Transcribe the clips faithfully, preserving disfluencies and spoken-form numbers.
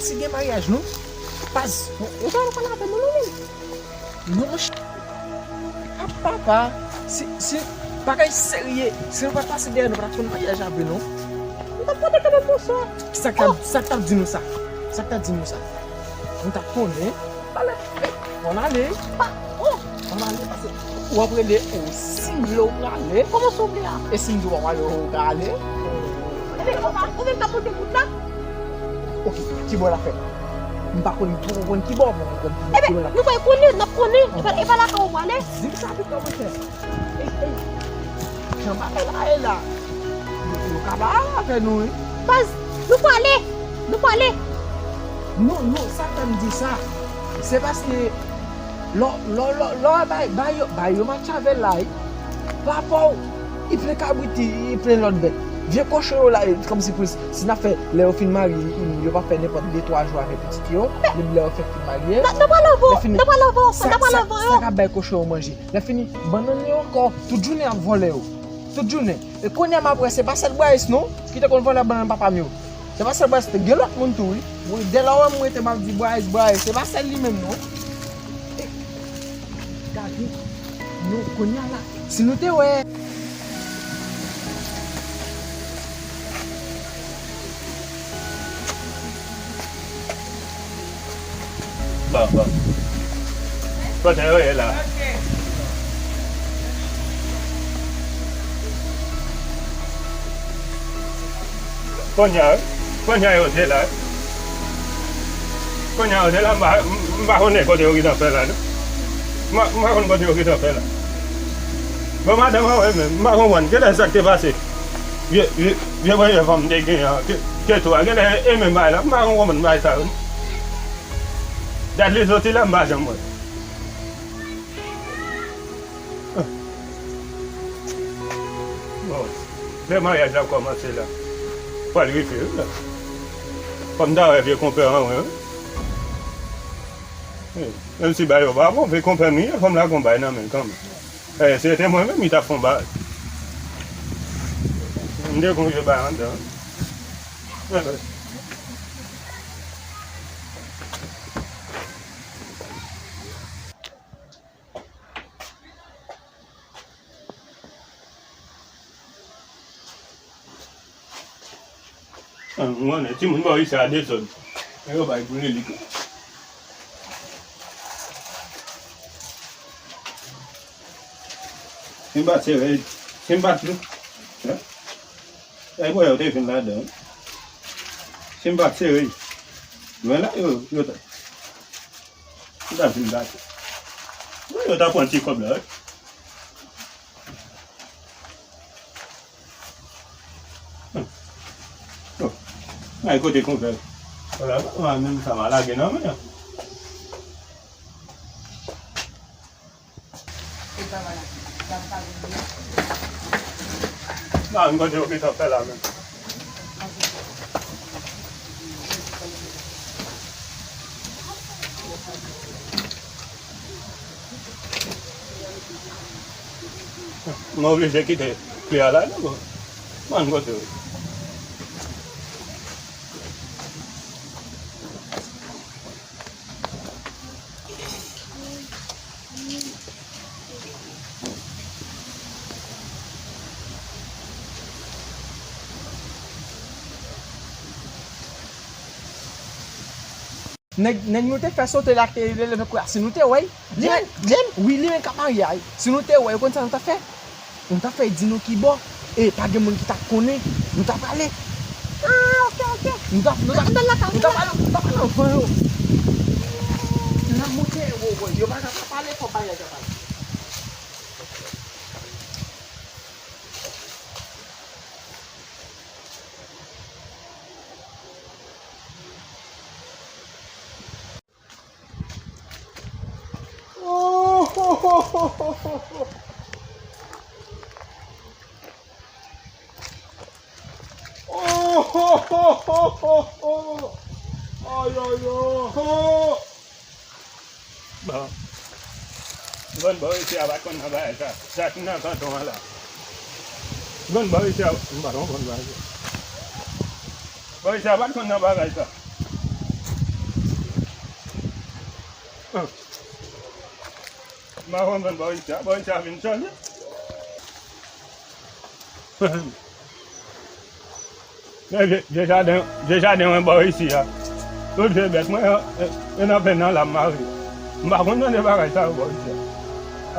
Si gen maryaj nou, pas, ou sa pale avè nou, non, menm. Non, monchè. A papa, si, si, bagay serye, si nou pa pase dèyè nou, pa t ap konn maryaj avè nou. Nou t ap pote kanmenm bonswa. Sa k t ap, sa k t ap di nou sa? Sa k t ap di nou sa? Nou t ap konnen. Pale. Ann ale. Pa, oh. Ann ale, pase. W ap rele ou si m vle w prale. Kòman si w vle a? E si m di w pa prale, ou ka ale? Ebyen, ou pa, ou menm k ap pote kout la? Oke, ki bò l ap fèt? M pa konn, m twò konprann ki bò, men m konprann ki bò l ap fèt. Ebyen, nou pral konnen, n ap konnen. E pa, e pa lakay ou prale? Di m sa pito, monchè. Ey, ey. Jan bagay la ye la. Yo, yo ka ba avè nou, wi. Baz, nou prale. Nou prale. Non, non, sa fè m di sa. Se paske lè, lè, lè, lè w bay, bay yo, bay yo match avè l la, wi. Papa w, li plen kabrit, li, li plen lòt bèt. Vye kochon yo la, kòmsi pou, si n ap fè, lè yo fin marye, yo pa fè nenpòt de twa jou avèk pitit yo. Depi lè yo fèk fin marye. N ap, n ap pale avè w, lè fini, n ap pale avè w, sa, n ap pale sa, avè w. Sa k ap bay kochon yo manje. Lè fini, bannann yo ankò, tout jounen y ap vòlè yo. Tout jounen. E kounye a m ap wè, se pa sèl Bwayis non, ki te konn vòlè bannann papa m yo. Se pa sèl Bwayis, te gen lòt moun tou, wi. Wi, dèlè w wè m rete, m ap di Bwayis, Bwayis, se pa sèl li menm non. E, gade, nou, kounye a la, si nou te wè. Bon, bon. Kote yo ye la? Kounye a, kounye a yo te la. Kounye a yo te la, m pa, m pa konnen kote yo gentan fè la, non. M pa, m pa konn kote yo gentan fè la. Bon, madanm an, wi, men, m pa konprann. Genlè sa k te pase. Vye, vye, vye premye fanm te gen an, ke, ke tou a. Genlè e menm bagay la. M pa konprann bagay sa yo. Dat li soti la, m pa janm wè. Bon, lè maryaj la kòmanse la, pral rive wi la. Fò m ta wè vye konpè an, wi. Menm si bagay yo pa bon, vye konpè m li ye, fò m lage yon bay nan men l kanmenm. Eh, si se te mwen menm, li t ap fè yon bagay. M te gon vye bay anndan. Ah, m konnen timoun bò isi a dezòd. Men yo bay pou li tou. Si m pa t sere, si m pa t, eh? Eh, bò yo te vin ladan, wi. Si m pa t sere, lwen la, yo, yo ta, yo ta vin bati. Wi, yo ta pran ti kòb la, wi. Bon. Ay, kote konpè. Wala, pa menm sa m a lage nan men an. Nan, m kote yo gentan fè la menm. M oblije kite kle a la, non, bon. Mwen kote wi. Nèg, nèg nou te fè sote la ki te rele nan kwen a, si nou te wè l, li menm, li menm, wi, li menm k ap marye a, si nou te wè l, ou konn sa nou t ap fè? Nou t ap fè di nou ki bò, e pa gen moun ki t ap konnen, nou t ap prale. Ah, ok, ok. Nou t ap, nou t ap, nou t ap prale, nou t ap prale anvan yo. N ap monte, wo, wo, yo pa t ap pale, fò bagay la pale. Ay, ay, ay. Bon. Grann bò isi a pa t konn nan bagay sa. Sa ki nan kanton an la. Grann bò isi a, m pa t konn bagay sa. Bò isi a pa t konn nan bagay sa. M pa konprann bò isi a. Bò isi a vin chanje. Men vye, vye jaden, vye jaden mwen bò isi a. Tout vye bèt mwen, e, e nan pen nan la m mare. M pa konn tande bagay sa yo bò isi a.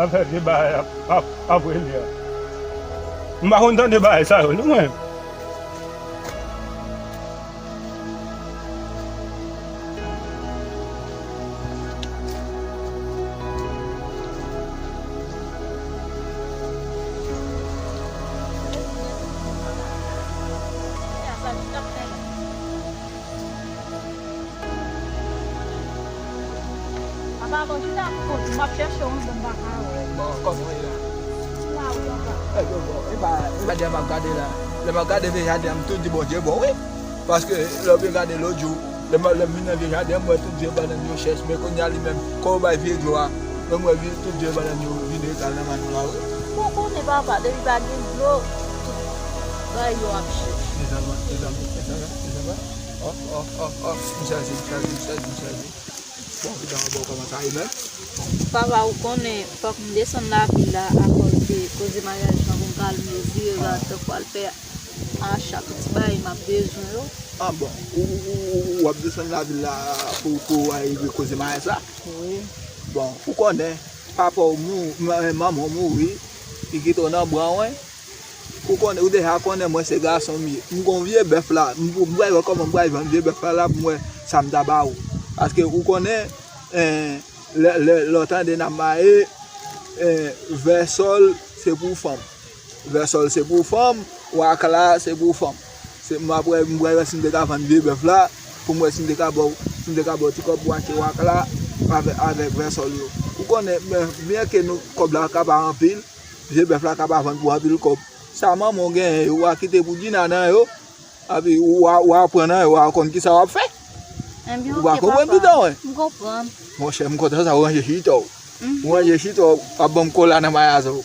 Afè vye bagay ap, ap, ap rele a. M pa konn tande bagay sa yo, non, mwen. Apa, bon, chita pou kont ou, m ap chèche w, m pa ka wè. Bon, kòman w ye la? M la, wi, papa. E, bon, bon, e pa, e pa jaden m ap gade la. Lè m ap gade vye jaden an, m tou di Bondye bon, wi. Paske lè w byen gade lòt jou, lè m, lè m vin nan vye jaden an, m wè tout vye bannann yo chèch, men kounye a li menm, kò w bay vye dlo a, men m wè vye, tout vye bannann yo vin egal nan men nou la, wi. Bon, konnen papa, depi pa gen dlo, tout bagay yo ap chèch. Mezanmi, mezanmi, mezanmi, mezanmi. Oh, oh, oh, oh. M chaje, m chaje, m chaje, m chaje. Bon, epi dan bon, kòman sa ye menm? Papa, ou konnen, fòk m desann lavil la akòz de koze maryaj lan pou m ka al mezire, ah, tankou al fè acha, tout ti bagay m ap bezwen yo. Ah, bon, ou, ou, ou, ou, w ap desann lavil la pou, pou w al rive koze maryaj la? Wi. Bon, ou konnen, papa w mou-, ma-, manman w mouri, li kite w nan bra mwen. Ou konnen, ou deja konnen mwen se gason m ye. M gon vye bèf la, m, m pral wè kòman m pral vann vye bèf la, la pou m wè sa m ta ba ou. Paske ou konnen, eh, lè, lè, lè w tande n ap maye, eh, vè sòl se pou fanm. Vè sòl se pou fanm, wakla se pou fanm. Se, m ap wè, m pral wè si m te ka vann vye bèf la, pou m wè si m te ka ba w, si m te ka ba w ti kòb pou w achte wakla avè-, avèk vè sòl yo. Ou konnen, men, byen ke nou, kòb la ka pa anpil, vye bèf la ka pa vann pou anpil kòb. Sa manman w genyen yo, w a kite pou Dina nan yo, epi w a, w a pran nan yo, w a konn kisa w ap fè. Ebyen, ou pa konprann, pitit mwen. M konprann. Monchè, m kontan sa, ou ranje chita w. Mhm. Ou ranje chita w, w ap ban m kola nan mayaz ou.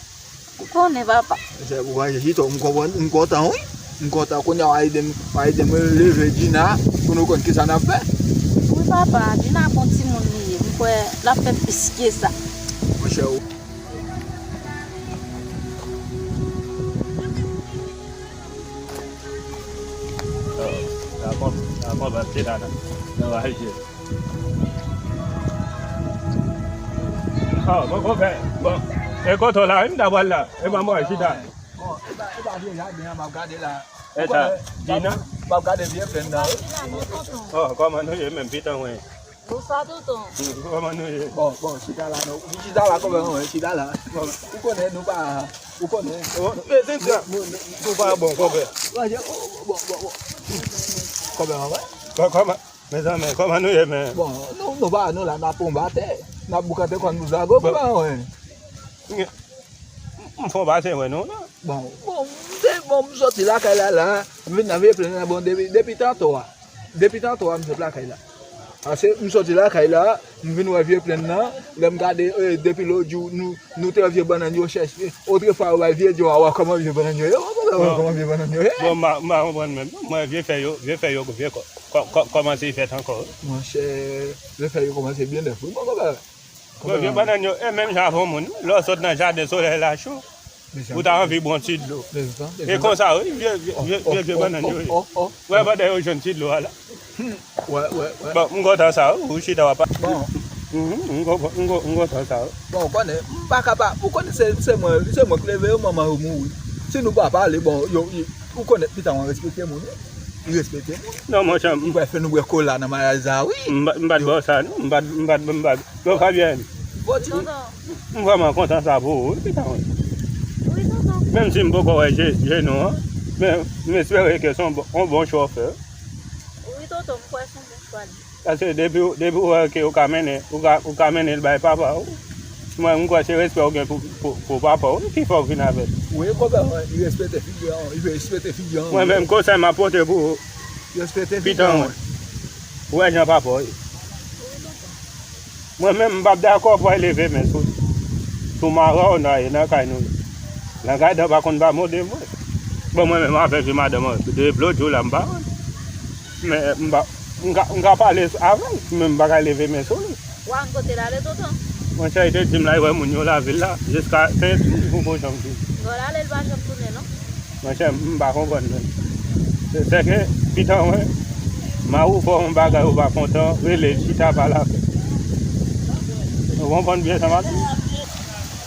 Ou konnen, papa. Monchè, ou ranje chita w, m konprann, m kontan, wi. M kontan, kounye a w a ede m, w a ede m leve Dina, pou nou konn kisa n ap fè. Wi, papa, Dina gon timoun li ye. M kwè l ap fè plis ke sa. Monchè, ou Oh, la konp-, la konp ap chita nan, nan raje. Oh, bon, konpè, bon. E kote w la, wi, m ta pral la. E ban mwen chita. Bon, e pa, e pa vye jaden an m ap gade la. E sa, Dina? M ap gade vye plenn nan, wi. Oh, kòman nou ye menm, pitit mwen? Bonswa, tonton. Kòman nou ye? Bon, bon, chita la, non. Chita la, kòman nou ye? Chita la. Bon, ou konnen, nou pa, ou konnen. Oh, men, men, men, men, nou pa bon, konpè. Bon, bon, bon, bon. Kòman, wè? Kò-, kòman, mezanmi, kòman nou ye, men? Bon, nou, nou pa, nou la, n ap konbatè. N ap boukante kòn nou zago, bon. Kòman, wè? M, m fon pase wè nou la. Bon, bon, m te, bon, m soti lakay la, la, m vin nan vye plenn nan, bon, depi, depi tanto a. Depi tanto a, m sot lakay la. Paske m soti lakay la, m vin wè vye plenn nan, lè m gade, eh, depi lòt jou, nou, nou te wè vye bannann yo chèche. Otrefwa, yo bay vye dlo a, wè kòman vye bannann yo ye, wè kòman, wè kòman vye bannann yo ye. Bon, m pa, m pa konprann menm. Mwen, vye fèy yo, vye fèy yo, vye kò-, kò-, kò-, kòmanse fèt ankò. Monchè, vye fèy yo kòmanse byen nèf, wi, bon, konpè. Bon, vye bannann yo, e menm jan avè yon moun, lè w sot nan jaden, solèy la cho, ou ta anvi bwè yon ti dlo. E konsa, wi, vye, vye, vye, vye, vye bannann yo ye. Wè, pandan yo jwenn ti dlo a la. Wè, wè, wè. Bon, m kontan sa, wi, ou chita w ap pale. Bon. Mhm, m konpran, m kon-, m kontan sa, wi. Bon, ou konnen, m pa ka pa, ou konnen se, se mwen, se mwen k leve yo, manman yo mouri. Si nou pa pale, bon, yo, yo, ou konnen, pitit mwen respekte moun, wi. Li respekte moun. Non, monchè, m pa fè nou bwè kola nan maryaj sa, wi. M pa, m pa t ba w sa, non. M pa t, m pa t, m pa t. Bon, Fabienne, m vrèman kontan sa pou ou, wi, pitit mwen. Wi, tonton. Menm si m poko wè je-, jenou an, men m espere ke se yon bon, yon bon chwa w fè. Wi, tonton, m kwè se yon bon chwa li. Paske depi, depi w wè ke ou ka mennen, ou ka, ou ka mennen l bay papa w. Mwen, m kwè se respè w gen pou, pou, pou papa w ki fè w vin avè l. Wi, konpè, wi, li respekte figi an, li respekte figi an. Mwen menm, konsèy m ap pote pou ou, respekte figi an. Pitit mwen. Ou wè jan papa w ye. Mwen menm, m p ap dakò pou w al leve men sou, sou madanm w nan, nan kay nou. Nan kay dan pa konn pa mode vre. Bon, mwen menm, afè se madanm mwen, depi lòt jou la, m pa konn. Men, m pa, m ka, m ka pale avè l, men m pa ka leve men sou li. Ou konn kote l ale, tonton? Monchè, li te di m l al wè moun yo lavil la, jiska senk jou poko janm vini. Lè l ale, l pa janm tounen, non. Monchè, m pa konprann non. Se, se ke, pitan mwen, mari w fè w yon bagay ou pa kontan, rele l, chita pale avè l. Ou konprann byen sa m ap di?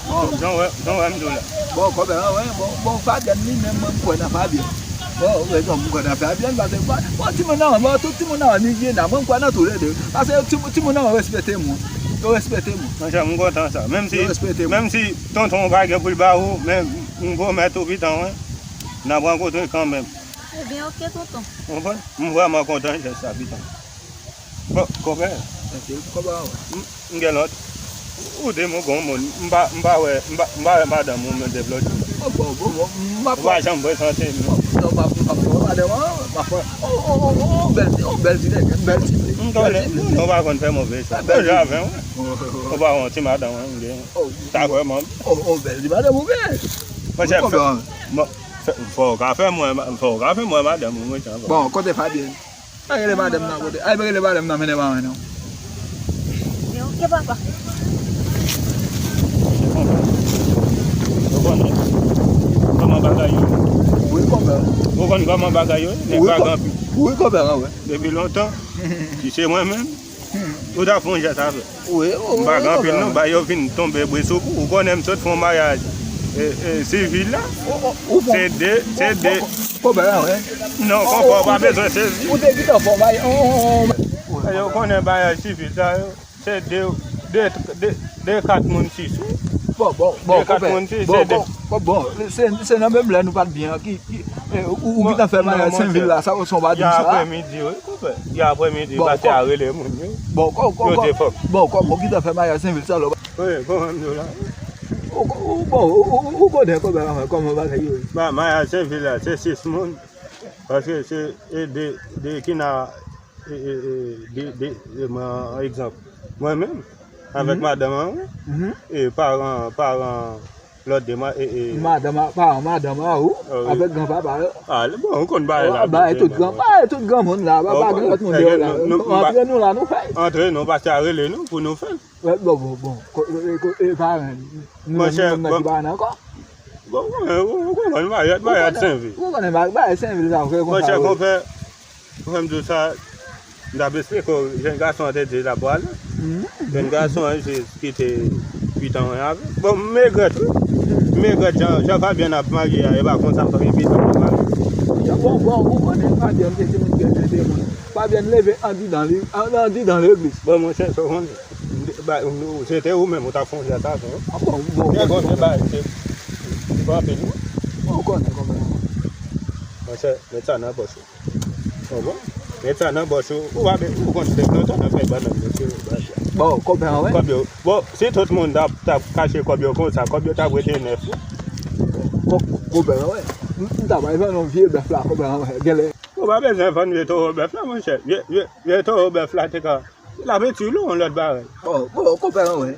Bon. Jan w wè, jan w wè m di w la. Bon, kòmè an, wi, bon, bon, Fabienne li menm, mwen, m kwè nan Fabienne. Bon, rezon, m kwè nan Fabienne, paske, bon, bon, timoun nan, bon, tout timoun nan, ni Gina, mwen, m kwè nan toulede. Paske ti, timoun nan respekte moun. Yo respekte moun. Monchè, m kontan sa. Menm si, yo respekte moun. Menm si tonton w pa gen pou l ba ou, men m pwomèt ou, pitan, wi, n ap rankontre kanmenm. Ebyen, oke, tonton. Ou konprann? M vrèman kontan jès sa, pitan. Bon, kòmè. Tranquille, kòmè, wi. M, m gen lòt. Ou di m ou gon moun. M pa, m pa wè, m pa, m pa wè madanm ou menm deplòte. Bon, bon, bon, bon, m ap... Ou pa janm prezante m. Non, m ap, m ap wè madanm an, m ap wè. Oh, oh, oh, oh, bèl ti, oh, bèl ti nèg, bèl ti fi. M konnen, bèl ti fi. Nou pa konn fè move sa. Bèl ti fi. Ou pa wè yon ti madanm an, m gen. Oh, sa vrèman. Oh, oh, bèl ti madanm ou gen. Monchè, fè, fè, fò w ka fè mwen, fò w ka fè mwen madanm ou, monchè. Bon, kote Fabienne? Ay, rele madanm nan kote. Ay, rele madanm nan mennen ba mwen non. Yo, ke papa. Ou konn kòman bagay yo ye? Wi, kòmè. Ou konn kòman bagay yo ye? Nèg pa gen anpil. Wi, kòmè, wi. Depi lontan, si se mwen menm, ou ta fè yon jès avè l. Wi, wi, m pa gen anpil non, ba yo vin tonbe bri sou kou. Ou konnen m sot fè yon maryaj, e, e, sivil la. Se de, se de. Kòmè, wi. Non, konpè, ou pa bezwen sezi. Ou te gentan fè yon maryaj. Yo konnen maryaj sivil sa yo, se de, de, de, de kat moun sis, wi. Bon, bon, bon, de kat moun sis, se de. Bon, bon, se, se nan menm lè nou pa t byen an ki, ki, e, ou, ou gentan fè maryaj Senvil la, sa, ou son pa di m sa. Yè aprèmidi, wi, konpè. Yè aprèmidi, pastè a rele moun yo. Bon, kò, kò, yo te fòk. Bon, kò, ou gentan fè maryaj Senvil sa, lò. Wi, kòman m di w la? Ou, ou, bon, ou, ou, ou konnen kòman, kòman bagay yo ye. Ba, maryaj Senvil la, se sis moun. Paske se, e, de, de ki nan, e, e, e, de, de, de, mwen, egzanp, mwen menm, avèk madanm an, wi. E paran, paran lòt de mwa, e, e. Madanm a, paran madanm a ou, avèk granpapa yo. A, bon, ou konn bagay la, bay tout gran, bay tout granmoun la, pa, pa gen lòt moun deyò la. Antre nou la, nou fè. Antre nou, pastè a rele nou pou nou fè l. Bon, bon, bon. Ko-, e, ko-, e, paran, nou menm, nou menm nan ki pa nan ankò. Bon, ou, ou, ou konprann maryaj, maryaj Senvil. Ou konnen maryaj Senvil sa, ou fè konsa. Monchè, konpè, fè m di w sa, m t ap esplike w, jèn gason an te di l ap prale. Jèn gason an jis kite pitan mwen avè l. Bon, m regrèt, wi. M regrèt jan, jan Fabienne ap marye a, e pa konsa pitan mwen marye. Bon, bon, ou konnen Fabienne se timoun ki gen de moun. Fabienne leve andidan li, an, andidan legliz. Bon, monchè, sa w konnen. Ba, nou, se te ou menm, ou t ap fè yon jès avè l. A bon, bon, nèg, bon, konn bagay, se, se pa anpil, non. Ou konnen kòman. Monchè, met sa nan pòch ou. Bon, bon. Met sa nan pòch ou. Ou pa, ou konn se lontan n ap fè bannann, mesye. Bon, kòb la, wi. Kòb yo. Bon, si tout moun t ap, t ap kache kòb yo konsa, kòb yo t ap rete nèf, wi. Kò-, kòb la, wi. M, m ta bay vann yon vye bèf la, kòb la, wi. Genlè. Ou pa bezwen vann vye towo bèf la, monchè. Vye, vye, vye towo bèf la te ka, l ap itil ou yon lòt bagay. Bon, bon, konpè an, wi.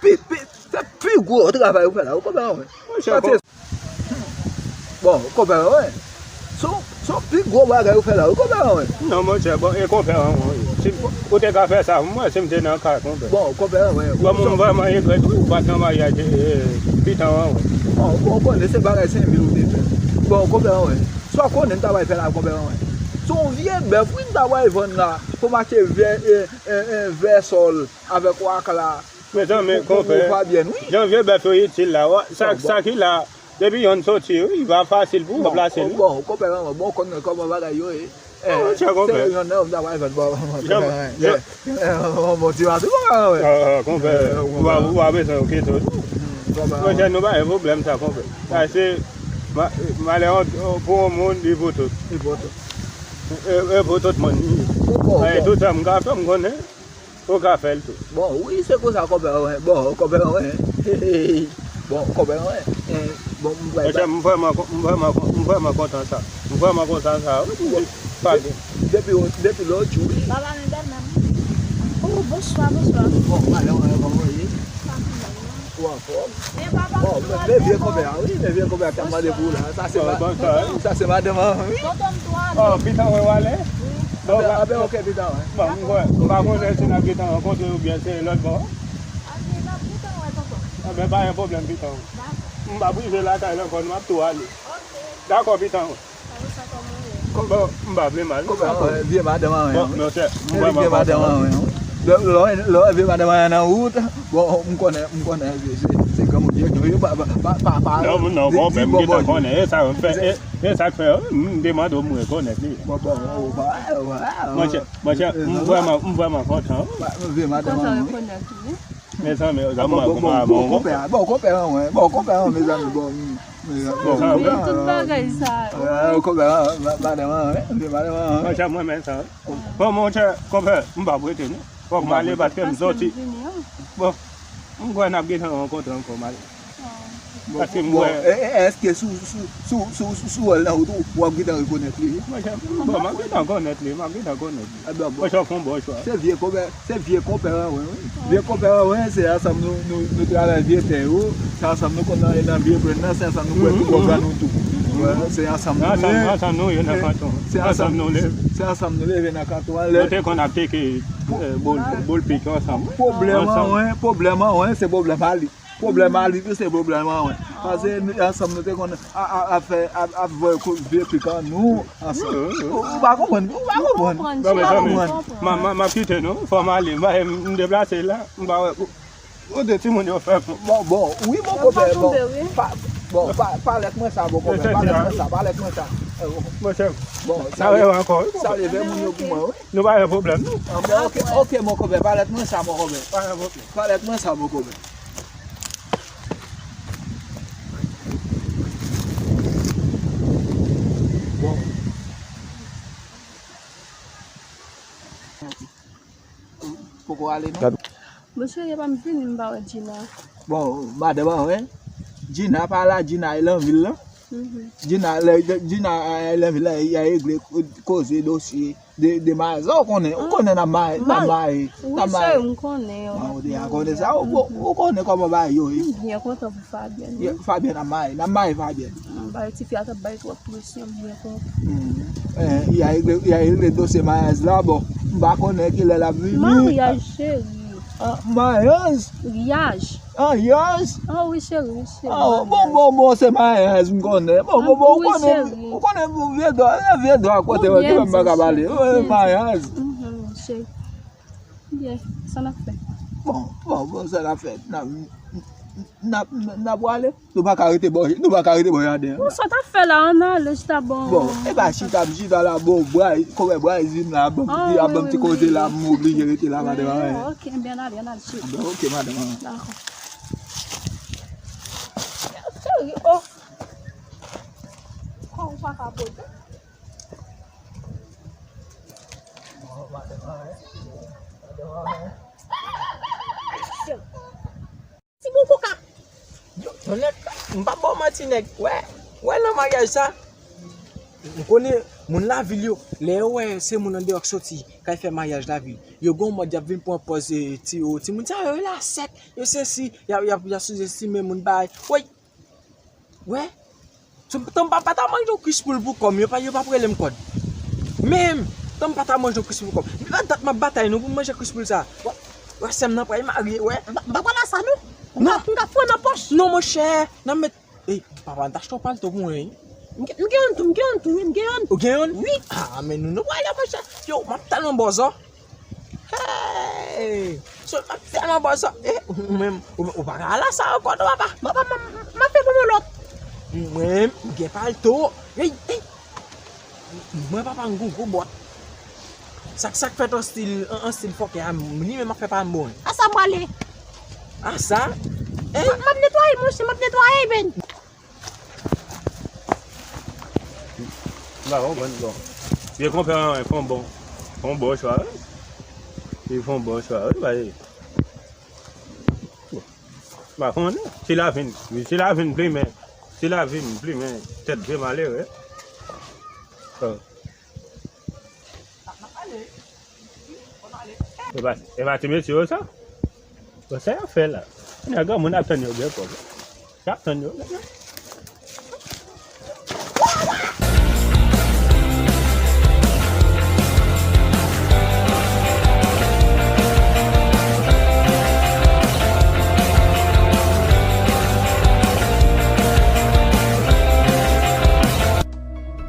Pi, pi, se pi gwo travay ou fè la, wi, konpè an, wi. Monchè, bon, konpè an, wi. Se, se pi gwo bagay ou fè la, wi, konpè an, wi. Non, monchè, bon, e konpè an, wi. Si ou te ka fè sa, mwen, si m te nan kay, konpè. Bon, konpè an, wi. Bon, mwen vrèman regrèt, wi, ou pa t nan maryaj, e, pitan an, wi. Bon, bon, ou konnen se bagay senk mil ou te fè. Bon, konpè an, wi. Sa w konnen m ta pral fè la, konpè an, wi. Se yon vye bèf, wi, m ta pral vann la, pou m achte vè, e, e, e, vè sòl avèk wakla. Mezanmi, konpè, jan vye bèf yo itil la, sa, sa ki la, depi yonn soti, wi, li pa fasil pou ranplase l, non. Bon, konpè an, bon, ou konnen kòman bagay yo ye. Monchè, konpè. Se yon nèg m ta pral vann, bon, bon, bon, ti matou, konpè an, wi. Konpè, ou pa, ou pa bezwen okipe tou. Monchè, nou pa gen pwoblèm sa, konpè. Sa se ma-, malè pou yon moun, li pou tout. Li pou tout. E, e pou tout moun. Tout sa m ka fè, m konnen ou ka fè l tou. Bon, wi, se konsa, konpè an, wi. Bon, konpè an, wi. Bon, konpè an, wi. Bon, m vrèman, m vrèman, m vrèman kontan sa. M vrèman kontan sa, wi. Depi, depi lòt jou, wi. Papa, men bèl menm. Oh, bonswa, bonswa. Bon, malè, kòman w ye? Ou anfòm? Bon, men vye konpè a, wi, men vye konpè a k ap mande pou ou la. Sa se ma-, sa se madanm an, wi. Oh, pitan mwen w ale? Wi. Bon, apre, apre, oke, pita, wi. Bon, m kwè, m pa konnen si n ap gentan rankontre oubyen se lòt bò. Anben, pa gen pwoblèm, pita. M p ap rive lakay la ankò, non, m ap tou ale. Dakò, pita. Bon, m pa vle mal. Vye madanm an, wi. Monchè, m vrèman kontan. Lè, lè, lè vye madanm an nan wout, bon, m konnen, m konnen, se, se, se granmoun vye, yo, pa, pa, pa, pa, non, non, di, bon, di, m bon, gentan konnen, e sa, m fè, e, e sa k fè, m te mande w, m rekonèt li. Bon, bon, bon, bon, bon. Monchè, monchè, m vrèman, m vrèman kontan. Vye madanm an, wi. Mezanmi, bon, bon, bon, bon, konpè a, bon, konpè an, wi, bon, konpè an, mezanmi, bon, mezanmi, bon, konpè an, tout bagay sa yo. Konpè an, madanm an, wi, vye madanm an, wi. Monchè, mwen menm sa. Bon, monchè, konpè, m p ap rete, non. Fòk m ale paske m soti. Bon, m kwè n ap gentan rankontre ankò, m ale. Paske m wè. Èske sou, sou, sou, sou, sou, sou wòl nan wout ou, w ap gentan rekonèt li? Monchè, bon, m ap gentan konèt li, m ap gentan konèt li. Monchè, w fè yon bon chwa. Se vye konpè, se vye konpè an, wi, wi. Vye konpè an, wi, se ansanm nou, nou, nou travay vye tè yo, se ansanm nou konn nan, nan vye plenn nan, se ansanm nou kwè tout bògàn nou tou. Se ansanm nou ye. Ansanm nou ye nan kanton. Se ansanm nou leve. Se ansanm nou leve nan kanton an. Nou te konn ap teke, eh, bòl, bòl pik ansanm. Pwoblèm an, wi, pwoblèm an, wi, se pwoblèm a li. Pwoblèm a li tou, se pwoblèm an, wi. Paske ansanm nou te konn a, a, a fè, a, a voye kout vye pik an nou ansanm. Ou, ou pa konprann, ou pa konprann. Ou pa konprann. M, m, m ap kite nou, fò m ale, m, m deplase la, m pa wè. Kote timoun yo fè pou. Bon, bon, wi, bon, konpè, bon. Pa, bon, pa, pa lèt mwen sa, bon, konpè, pa lèt mwen sa, pa lèt mwen sa. Bon, sa leve moun yo pou mwen, wi. Nou pa gen pwoblèm, non. Bon, oke, oke, mon konpè, pa lèt mwen sa, mon konpè. Pa gen pwoblèm. Pa lèt mwen sa, mon konpè. Bon. Poko ale, non? Monchè, epa m vini, m pa wè Gina. Bon, madanm an, wi. Gina pa la, Gina e nan vil la. Gina, lè, Gina e nan vil la, y a regle koze dosye de, de maryaj. Ou konnen, ou konnen n ap maye, n ap maye. Wi, cheri, m konnen. Ou deja konnen sa, ou, ou konnen kòman bagay yo ye. M byen kontan pou Fabienne, wi. Fabienne ap maye, n ap maye Fabienne. Bay tifi a t ap bay twòp presyon, m byen kontan. Y a regle, y a regle dosye maryaj la, bon, m pa konnen kilè l ap vini. Maryaj, cheri. Ah, maryaj? Ryaj. Ah, ryaj? Ah, wi, cheri, wi, cheri. Ah, bon, bon, bon, se maryaj, m konnen. Bon, bon, bon, ou konnen, ou konnen pou vye dwa, vye dwa kote yo, ki menm pa ka pale. Wi, maryaj. Cheri. Byen, sa n ap fè? Bon, bon, bon, sa n ap fè? N ap, n ap, n ap prale. Nou pa ka rete bò, nou pa ka rete bò jaden an. Bon, sa w t ap fè la, ann ale, chita bon. Bon, e pa chita, m chita la, bon, bway, kòmè bway vin la, bon, ti, a bon, ti koze la, m oblije rete la, madanm an. Ok, byen ale, ann ale, cheri. Bon, ok, madanm an. Dakò. Cheri, oh. Kò ou pa ka pote. Ti bon koka. Yo, tonnè, m p ap ba w manti, nèg. Wè, wè nan maryaj sa, m konnen moun lavil yo, lè yo wè se moun andeyò k soti, k al fè maryaj lavil, yo gon mòd y ap vin pran pòz, eh, ti, oh, timoun sa yo la sèk, yo sesi, y ap, y ap, y ap souzestime moun, bay. Woy! Wè, tanm papa ta manje yon kwis poul pou kò m, yo pa, yo p ap rele m kòd. Men, tanm papa ta manje yon kwis poul pou kò m. Depi dat m ap batay non pou m manje kwis poul sa. Wè, wè sè m nan pral marye, wè. M pa, m pa pral a sa non. M ka, m ka fouye nan pòch. Non, monchè, n ap met, ey, papa, n t achte yon palto pou mwen, wi. M gen, m gen youn tou, m gen youn tou, wi, m gen youn. Ou gen youn? Wi. Ah, men nou, nou prale, monchè. Yo, m ap tèlman bòzò. Hey! So, m ap tèlman ba w sa. Eh, ou menm, ou, ou pa ka al a sa ankò non, papa. Papa, m, m, m ap fè pou yon lòt. Mwen, m gen palto. Hey, hey! Mwen, papa, m gon gwo bòt. Sa k, sa k fèt an stil, an, an stil fòkè a, m, li menm ap fè pa m bon. A sa m prale. A sa? Eh? M, m ap netwaye, monchè, m ap netwaye, ben. M pa konprann, bon. Vye konpè an, wi, fè yon bon, fè yon bon chwa, wi. Li fè yon bon chwa, wi, paske, m pa konnen. Si l a vin, si l a vin plimen, si l a vin plimen tèt vye malere. Oh. E pa, e pa ti mesye yo sa? Bon, sa y ap fè la? Kounye a granmoun ap tann yo gen kòb. Y ap tann yo.